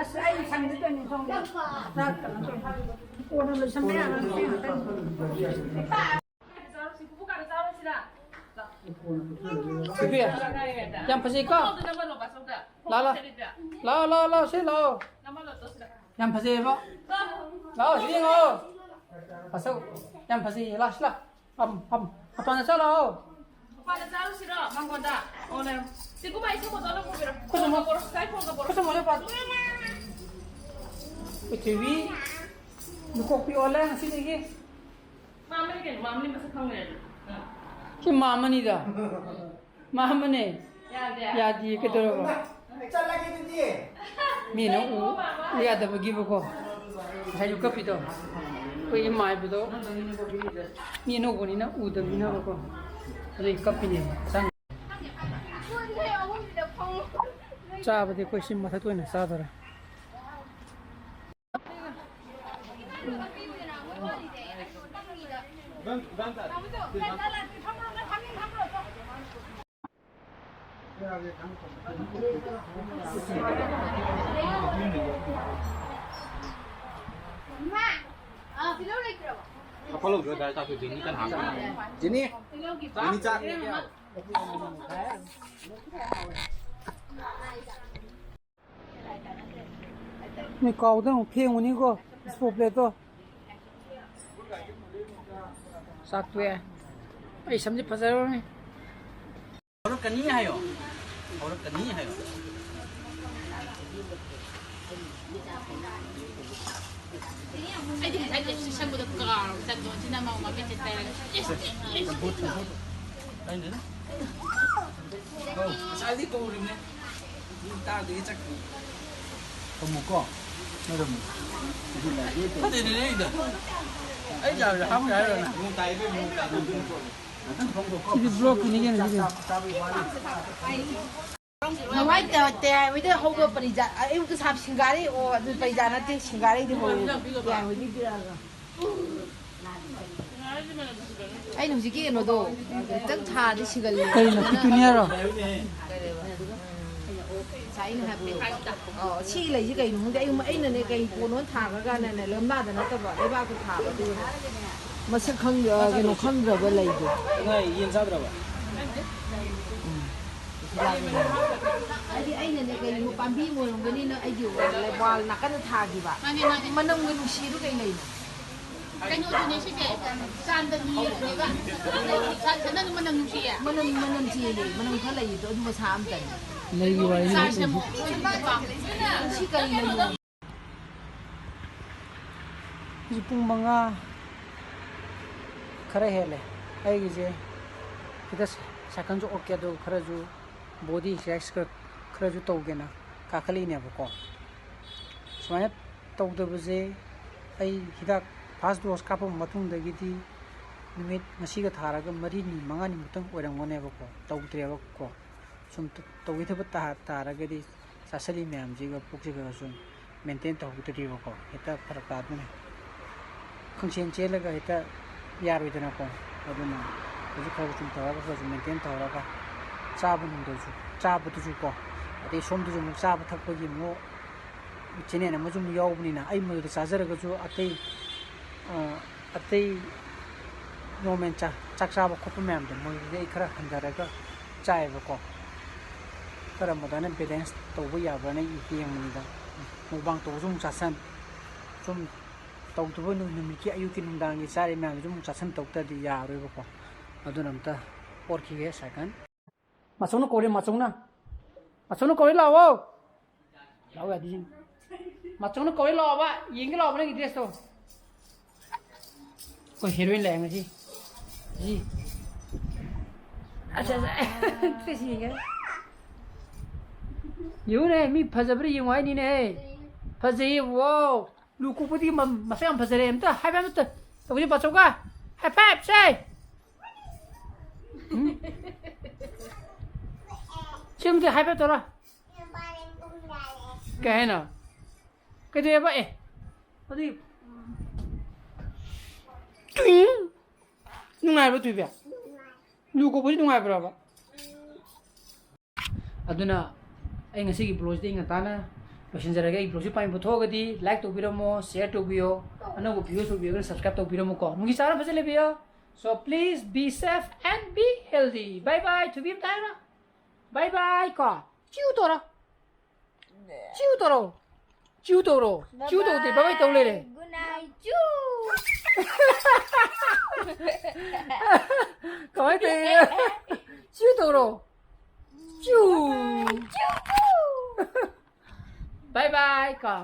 ꯑꯁ, ꯑꯩ ꯁꯪꯗꯦ ꯇꯧꯔꯤꯅꯤ, ꯁꯣꯝꯗ ꯆꯥꯛ ꯀꯩꯅꯣ ꯇꯧꯔꯤ꯫ ꯀꯣꯟꯅ ꯂꯣꯏꯁꯟꯕ ꯌꯥꯕ ꯃꯇꯦꯡ ꯉꯥꯛꯇꯅꯤ꯫ ꯏꯕꯦ, ꯌꯥꯝ ꯐꯖꯩꯀꯣ? ꯂꯥꯛꯑꯣ, ꯂꯥꯛꯑꯣ, ꯂꯥꯛꯑꯣ, ꯂꯥꯛꯑꯣ, ꯁꯤ ꯂꯥꯛꯑꯣ꯫ ꯌꯥꯝ ꯐꯖꯩꯌꯦꯕ꯫ ꯂꯥꯛꯑꯣ, ꯁꯤ ꯌꯦꯡꯉꯣ꯫ ꯑꯁ, ꯌꯥꯝ ꯐꯖꯩꯌꯦ꯫ ꯂꯥꯛꯑꯣ, ꯁꯤ ꯂꯥꯛꯑꯣ꯫ ꯐꯝ, ꯐꯝ꯫ ꯃꯄꯥꯟꯗ ꯆꯠꯂꯣ꯫ ꯃꯄꯥꯟꯗ ꯆꯥꯔꯨꯁꯤꯔꯣ? ꯃꯥꯡꯒꯣꯟꯗ? ꯑꯣ, ꯂꯩꯔꯝ-, ꯁꯤ ꯀꯨꯝꯍꯩ ꯁꯤ ꯐꯣꯇꯣ ꯑꯃ ꯄꯨꯕꯤꯔꯣ꯫ ꯈꯨꯠ ꯁꯝꯃꯣ꯫ ꯄꯣꯔꯛꯑꯣ, ꯁꯥꯏ ꯐꯣꯟꯒ ꯄꯣꯔꯛꯑꯣ꯫ ꯈꯨꯠ ꯁꯝꯃꯣ, ꯂꯦꯞꯄꯣ꯫ ꯄ꯭ꯔꯤꯊꯤꯕꯤ, ꯂꯨꯀꯣꯛꯄꯤ ꯑꯣꯜꯂꯦ ꯉꯁꯤꯗꯒꯤ꯫ ꯃꯥꯝꯃꯅꯤ ꯀꯩꯅꯣ, ꯃꯥꯝꯃꯅꯤ ꯃꯁꯛ ꯈꯪꯉꯣꯏ ꯑꯗꯨ꯫ ꯁꯤ ꯃꯥꯝꯃꯅꯤꯗ꯫ ꯃꯥꯝꯃꯅꯦ꯫ ꯌꯥꯗꯦ꯫ ꯌꯥꯗꯤꯌꯦ, ꯀꯩꯗꯧꯔꯕ? ꯑꯩ ꯆꯠꯂꯒꯦ ꯑꯗꯨꯗꯤ꯫ ꯃꯤꯅ ꯎ, ꯎ ꯌꯥꯗꯕꯒꯤꯕꯀꯣ꯫ ꯉꯁꯥꯏꯁꯨ ꯀꯞꯄꯤꯗꯣ꯫ ꯑꯩꯈꯣꯏꯒꯤ ꯃꯥꯏꯕꯗꯣ ꯃꯤ ꯑꯅꯧꯕꯅꯤꯅ ꯎꯗꯕꯅꯤꯅꯕꯀꯣ꯫ ꯑꯗꯨꯒꯤ ꯀꯞꯄꯤꯅꯦꯕ꯫ ꯆꯪ-, ꯆꯥꯕꯗꯤ ꯑꯩꯈꯣꯏ ꯁꯤ ꯃꯊꯛꯇ ꯑꯣꯏꯅ ꯆꯥꯗꯣꯔꯦ꯫ ꯍꯥꯞꯐꯜꯂꯧꯗ꯭ꯔꯣ? ꯗꯥꯏ ꯆꯥꯛꯇꯣ ꯖꯦꯅꯤ ꯀꯟꯅ ꯍꯥꯞꯄꯤ꯫ ꯖꯦꯅꯤ, ꯖꯦꯅꯤ ꯆꯥꯛ꯫ ꯅꯣꯏ ꯀꯥꯎꯗꯅ ꯑꯃꯨꯛ ꯐꯦꯡꯉꯨꯅꯤꯀꯣ, ꯏꯁꯄꯣꯔꯠ ꯄ꯭ꯂꯦꯠꯇꯣ꯫ ꯆꯥꯛ ꯇꯣꯛꯑꯦ꯫ ꯑꯩ ꯁꯝꯁꯦ ꯐꯖꯔꯕꯅꯤ꯫ ꯍꯧꯔꯛꯀꯅꯤ ꯍꯥꯏꯌꯣ꯫ ꯍꯧꯔꯛꯀꯅꯤ ꯍꯥꯏꯌꯣ꯫ ꯑꯩꯗꯤ ꯉꯁꯥꯏ ꯂꯤꯞꯁꯇꯤꯛ ꯁꯪꯕꯗꯣ ꯀꯥꯎꯔꯕ, ꯆꯟꯗꯣꯟꯁꯤꯅ ꯃꯃꯤꯠꯁꯦ ꯇꯩꯔꯒ꯫ ꯏꯁ, ꯏꯁ, ꯏꯁ꯫ ꯈꯪꯗꯦꯗ꯫ ꯑꯧ, ꯉꯁꯥꯏꯗꯤ ꯀꯧꯔꯤꯕꯅꯦ꯫ ꯃꯤ ꯇꯥꯗꯦ ꯆꯠꯈ꯭ꯔꯦ꯫ ꯊꯝꯃꯨꯀꯣ꯫ ꯅꯣꯏ ꯊꯝꯃꯨ꯫ ꯐꯠꯇꯦꯅꯦ ꯑꯩꯗ꯫ ꯁꯤꯗꯤ ꯕ꯭ꯂꯣꯛꯀꯤꯅꯤ ꯀꯩꯅꯣ ꯁꯤꯗꯤ꯫ ꯅꯋꯥꯏ ꯇ-, ꯇꯌꯥꯏ ꯍꯣꯏꯗ ꯍꯧꯕ ꯄꯔꯤꯖꯥꯠ, ꯑꯌꯨꯛꯇ ꯁꯥꯕ ꯁꯤꯡꯒꯥꯔꯩ, ꯑꯣ, ꯑꯗꯨ ꯄꯔꯤꯖꯥꯠ ꯅꯠꯇꯦ, ꯁꯤꯡꯒꯥꯔꯩꯗꯤ ꯍꯧꯋꯦ꯫ ꯇꯌꯥꯏ ꯍꯣꯏꯗꯤ ꯄꯤꯔꯛꯑꯒ꯫ ꯑꯩꯅ ꯍꯧꯖꯤꯛꯀꯤ ꯀꯩꯅꯣꯗꯣ ꯈꯤꯇꯪ ꯊꯥꯗꯤ ꯁꯤꯒꯜꯂꯦ꯫ ꯀꯩꯅꯣ, ꯄꯤꯇꯨꯅꯤꯌꯥꯔꯣ? ꯉꯁꯥꯏ ꯑꯩꯅ ꯍꯥꯏꯕꯗꯣ꯫ ꯑꯣ, ꯁꯤ ꯂꯩꯁꯤ ꯀꯩꯅꯣ ꯈꯪꯗꯦ꯫ ꯑꯩ, ꯑꯩꯅꯅꯦ ꯀꯩ ꯄꯣꯠꯅꯣ ꯊꯥꯈ꯭ꯔꯒꯅꯅꯦ, ꯂꯝꯂꯥꯗ ꯅꯠꯇꯕ ꯂꯩꯕꯥꯛꯇ ꯊꯥꯕ ꯑꯗꯨꯒ ꯃꯁꯛ ꯈꯪꯗ-, ꯀꯩꯅꯣ ꯈꯪꯗ꯭ꯔꯕ ꯂꯩꯗꯣ꯫ ꯅꯣꯏ ꯌꯦꯟ ꯆꯥꯗ꯭ꯔꯕ? ꯎꯝ꯫ ꯍꯥꯏꯗꯤ ꯑꯩꯅꯅꯦ ꯀꯩꯒꯨꯝꯕ ꯄꯥꯝꯕꯤ ꯑꯃ ꯑꯣꯏꯔꯝꯒꯅꯤꯅ ꯑꯩꯒꯤ ꯋꯥꯜ ꯅꯥꯀꯟꯗ ꯊꯥꯈꯤꯕ꯫ ꯃꯥꯅꯦ, ꯃꯥꯅꯦ꯫ ꯃꯅꯝꯒ ꯅꯨꯡꯁꯤꯗꯣ ꯀꯩ ꯂꯩꯅꯣ? ꯀꯩꯅꯣꯗꯨꯅꯦ ꯁꯤꯁꯦ, ꯆꯥꯟꯗꯅꯤꯅꯦꯕ꯫ ꯁꯟ-, ꯁꯟ-, ꯁꯟ-, ꯃꯅꯝ ꯅꯨꯡꯁꯤꯌꯦ꯫ ꯃꯅꯝ, ꯃꯅꯝ ꯆꯦꯜꯂꯦ, ꯃꯅꯝ ꯈꯔ ꯂꯩꯌꯦ, ꯑꯗꯨ ꯃꯁꯥ ꯑꯝꯇꯅꯤ꯫ ꯂꯩꯒꯤ ꯋꯥꯔꯤꯅꯤ꯫ ꯆꯥꯟꯁꯦ ꯑꯃꯨꯛ ꯁꯤ ꯀꯔꯤ ꯂꯩꯅꯣ? ꯍꯧꯖꯤꯛ ꯄꯨꯡ ꯃꯉꯥ ꯈꯔ ꯍꯦꯜꯂꯦ꯫ ꯑꯩꯒꯤꯁꯦ ꯈꯤꯇ ꯁꯥꯏꯀꯜꯁꯨ ꯑꯣꯛꯀꯦ, ꯑꯗꯨ ꯈꯔꯁꯨ body exercise ꯈꯔ, ꯈꯔꯁꯨ ꯇꯧꯒꯦꯅ ꯀꯥꯈꯠꯂꯛꯏꯅꯦꯕꯀꯣ꯫ ꯁꯨꯃꯥꯏꯅ ꯇꯧꯗꯕꯁꯦ ꯑꯩ ꯍꯤꯗꯥꯛ first dose ꯀꯥꯞꯄ ꯃꯇꯨꯡꯗꯒꯤꯗꯤ ꯅꯨꯃꯤꯠ ꯉꯁꯤꯒ ꯊꯥꯔꯒ ꯃꯔꯤꯅꯤ ꯃꯉꯥꯅꯤꯃꯨꯛꯇꯪ ꯑꯣꯏꯔꯝꯒꯅꯦꯕꯀꯣ, ꯇꯧꯗ꯭ꯔꯦꯕꯀꯣ꯫ ꯁꯨꯝ ꯇ-, ꯇꯧꯕꯤꯗꯕ ꯇꯥ-, ꯇꯥꯔꯒꯗꯤ ꯆꯥꯁꯜꯂꯤ ꯃꯌꯥꯝꯁꯤꯒ ꯄꯨꯛꯁꯤꯒ ꯁꯨꯝ maintain ꯇꯧꯍꯧꯗ꯭ꯔꯗꯤꯕꯀꯣ, ꯍꯦꯛꯇ ꯐꯔꯛ ꯇꯥꯗꯣꯏꯅꯦ꯫ ꯈꯪꯆꯦꯟ ꯆꯦꯜꯂꯒ ꯍꯦꯛꯇ ꯌꯥꯔꯣꯏꯗꯅꯀꯣ꯫ ꯑꯗꯨꯅ ꯍꯧꯖꯤꯛ ꯈꯔ ꯁꯨꯝ ꯇꯧꯔꯒ, ꯈꯔ ꯁꯨꯝ maintain ꯇꯧꯔꯒ ꯆꯥꯕ ꯅꯨꯡꯗꯁꯨ, ꯆꯥꯕꯗꯨꯁꯨꯀꯣ, ꯑꯗꯩ ꯁꯣꯝꯗꯁꯨ ꯑꯃꯨꯛ ꯆꯥꯕ ꯊꯛꯄꯒꯤ ꯑꯃꯨꯛ channel ꯑꯃꯁꯨ ꯑꯃꯨꯛ ꯌꯥꯎꯕꯅꯤꯅ, ꯑꯩ ꯃꯗꯨꯗ ꯆꯥꯖꯔꯒꯁꯨ ꯑꯇꯩ, ꯑ, ꯑꯇꯩ normal ꯆꯥ-, ꯆꯥꯛ ꯆꯥꯕ ꯈꯣꯠꯄ ꯃꯌꯥꯝꯗꯣ ꯃꯣꯏꯗꯨꯗꯤ ꯑꯩ ꯈꯔ ꯍꯟꯊꯔꯒ ꯆꯥꯏꯑꯕꯀꯣ꯫ ꯈꯔ ꯃꯗꯥꯅ balance ꯇꯧꯕ ꯌꯥꯕ꯭ꯔꯥꯅ ꯌꯦꯡꯕꯅꯤꯗ꯫ Mukbang ꯇꯧꯕꯁꯨ ꯑꯃꯨꯛ ꯆꯥꯁꯟ, ꯁꯨꯝ ꯇꯧꯗꯕ ꯅꯨ-, ꯅꯨꯃꯤꯠꯀꯤ ꯑꯌꯨꯛꯀꯤ ꯅꯨꯡꯗꯥꯡꯒꯤ ꯆꯥꯔꯤ ꯃꯌꯥꯝꯗꯨꯁꯨ ꯑꯃꯨꯛ ꯆꯥꯁꯟ ꯇꯧꯗ꯭ꯔꯗꯤ ꯌꯥꯔꯣꯏꯕꯀꯣ꯫ ꯑꯗꯨꯅ ꯑꯝꯇ ꯑꯣꯠꯈꯤꯒꯦ ꯁꯥꯏꯀꯜ꯫ ꯃꯆꯧꯅ ꯀꯧꯔꯦ, ꯃꯆꯧꯅ꯫ ꯃꯆꯧꯅ ꯀꯧꯔꯦ, ꯂꯥꯛꯑꯣ꯫ ꯂꯥꯛꯑꯣ ꯌꯥꯗꯦ ꯁꯤꯅ꯫ ꯃꯆꯧꯅ ꯀꯧꯔꯦ, ꯂꯥꯛꯑꯣꯕ꯫ ꯌꯦꯡꯒꯦ ꯂꯥꯛꯑꯣꯕ ꯅꯪꯒꯤ dress ꯇꯣ꯫ ꯑꯩꯈꯣꯏ heroine ꯂꯥꯛꯑꯦ ꯉꯁꯤ꯫ ꯁꯤ꯫ ꯑꯠꯆꯥ, ꯑꯠꯆꯥ꯫ Dress ꯌꯦꯡꯒꯦ꯫ ꯌꯦꯡꯉꯨꯅꯦ, ꯃꯤ ꯐꯖꯕ꯭ꯔꯥ ꯌꯦꯡꯉꯨ ꯍꯥꯏꯅꯤꯅꯦ꯫ ꯐꯖꯩꯌꯦ, wow꯫ ꯂꯨ ꯀꯣꯛꯄꯗꯤ ꯃ-, ꯃꯁꯛ ꯌꯥꯝ ꯐꯖꯔꯦ꯫ ꯑꯝꯇ ꯍꯥꯏꯕ ꯑꯝꯇ꯫ ꯇꯧꯁꯤ ꯄꯥꯆꯧꯒ꯫ High five ꯁꯦ꯫ ꯎꯝ? ꯁꯤ ꯑꯝꯇ high five ꯇꯧꯔꯣ꯫ ꯀꯩ ꯍꯥꯏꯅꯣ? ꯀꯩꯗꯧꯋꯦꯕ? ꯑꯦ꯫ ꯑꯗꯨꯒꯤ ꯇꯨꯏꯡ꯫ ꯅꯨꯡꯉꯥꯏꯕ꯭ꯔꯣ ꯊꯣꯏꯕꯤ? ꯂꯨ ꯀꯣꯛꯄꯁꯤ ꯅꯨꯡꯉꯥꯏꯕ꯭ꯔꯕ? ꯑꯗꯨꯅ ꯑꯩ ꯉꯁꯤꯒꯤ vlogꯁꯤꯗꯤ ꯑꯩ ꯉꯟꯇꯥꯅ ꯂꯣꯏꯁꯤꯟꯖꯔꯒꯦ꯫ ꯑꯩ vlogꯁꯤ ꯄꯥꯝꯕ ꯊꯣꯛꯑꯒꯗꯤ like ꯇꯧꯕꯤꯔꯝꯃꯣ, share ꯇꯧꯕꯤꯌꯣ, ꯑꯅꯧꯕ viewers ꯑꯣꯏꯕꯤꯔꯒꯅ subscribe ꯇꯧꯕꯤꯔꯝꯃꯨꯀꯣ꯫ ꯅꯨꯡꯒꯤ ꯆꯥꯔ ꯐꯖ ꯂꯩꯕꯤꯌꯣ꯫ So please be safe and be healthy. Bye bye. ꯊꯣꯏꯕꯤ ꯑꯝꯇ ꯍꯥꯏꯔꯣ꯫ Bye bye ꯀꯣ꯫ ꯆꯤꯎ ꯇꯧꯔꯣ꯫ ꯆꯤꯎ ꯇꯧꯔꯣ꯫ ꯆꯤꯎ ꯇꯧꯔꯣ꯫ ꯆꯤꯎ ꯇꯧꯗꯦ, bye bye ꯇꯧ ꯂꯩꯔꯦ꯫ Good night. ꯆꯨ. ꯀꯃꯥꯏꯅ ꯇꯧꯔꯤꯅꯣ? ꯆꯤꯎ ꯇꯧꯔꯣ꯫ ꯆꯤꯎ꯫ Bye bye ꯀꯣ꯫